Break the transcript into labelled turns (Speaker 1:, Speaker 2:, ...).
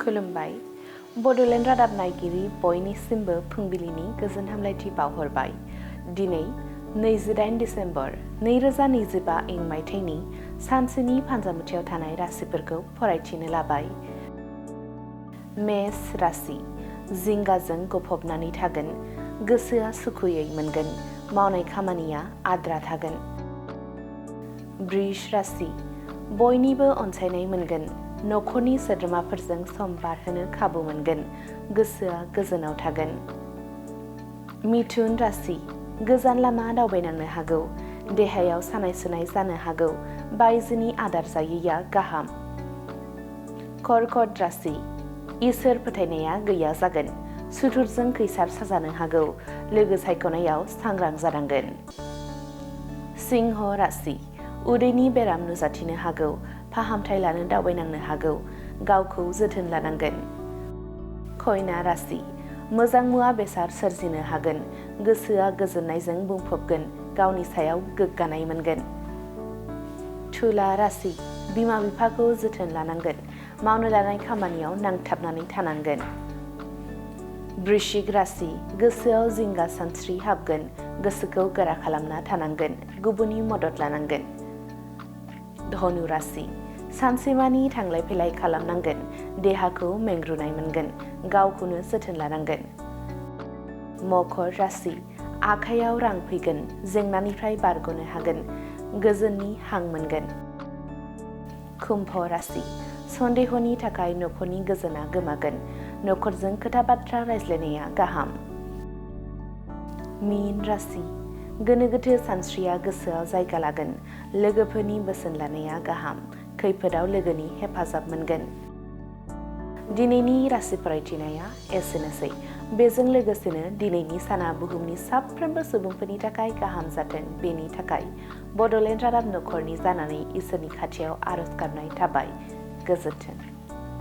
Speaker 1: खुलुमबाय। बड'लेण्ड रादाब नायगिरि बयनिसिमबो फुंबिलिनि गोजोन हामलायथि बावहरबाय। दिनै 28 दिसेम्बर 2025 इं मायथाइनि सानसेनि फानजामुथियाव थानाय राशिफोरखौ फरायथिनो लाबाय। मेष राशि, जिंगाजों गफबनानै थागोन, गोसोआ सुखुयै मोनगोन, मावनाय खामानिया आद्रा थागोन। बृष राशि, बयनिबो अनसायनाय मोनगोन, नखरनि सोद्रोमाफोरजों सम बारहोनो खाबु मोनगोन, गोसोआ गोजोनाव थागोन। मिथुन राशि, गोजान लामा दावबायनांनो हागौ, देहायाव सानाय सुनाय जानो हागौ, बायजोनि आदार जायैया गाहाम। कर्कट राशि, इसोर फोथायनाया गैया जागोन, सुथुरजों खैसार साजानो हागौ, लोगो सायख'नायाव सांग्रां जानांगोन। सिंह राशि, उदैनि बेराम नुजाथिनो हागौ, फाहामथाय लानो दावबायनांनो हागौ, गावखौ जोथोन लानांगोन। कन्या राशि, मोजां मुवा बेसाद सोरजिनो हागोन, गोसोआ गोजोननायजों बुंफबगोन, गावनि सायाव गोग्गानाय मोनगोन। तुला राशि, बिमा बिफाखौ जोथोन लानांगोन, मावनो लानाय खामानियाव नांथाबनानै थानांगोन। वृश्चिक राशि, गोसोआव जिंगा सानस्रि हाबगोन, गोसोखौ गोरा खालामना थानांगोन, गुबुननि मदद लानांगोन। धनु राशि, सानसेमानि थांलाय फैलाय खालामनांगोन, देहाखौ मेंग्रुनाय मोनगोन, गावखौनो जोथोन लानांगोन। मकर राशि, आखाइयाव रां फैगोन, जेंनानिफ्राय बारग'नो हागोन, गोजोननि हां मोनगोन। कुम्भ राशि, सन्देहनि थाखाय नखरनि गोजोना गोमागोन, नखरजों खोथा बाथ्रा रायज्लायनाया गाहाम। मीन राशि, गोनो गोथो सानस्रिया गोसोआव जायगा लागोन, लोगोफोरनि बोसोन लानाया गाहाम, खैफोदाव लोगोनि हेफाजाब मोनगोन। दिनैनि राशि फरायथिनाया एसेनोसै। बेजों लोगोसेनो दिनैनि साना बुहुमनि साफ्रोमबो सुबुंफोरनि थाखाय गाहाम जाथों, बेनि थाखाय बड'लेण्ड रादाब नखरनि जानानै इसोरनि खाथियाव आरज गाबनाय थाबाय। गोजोन्थों।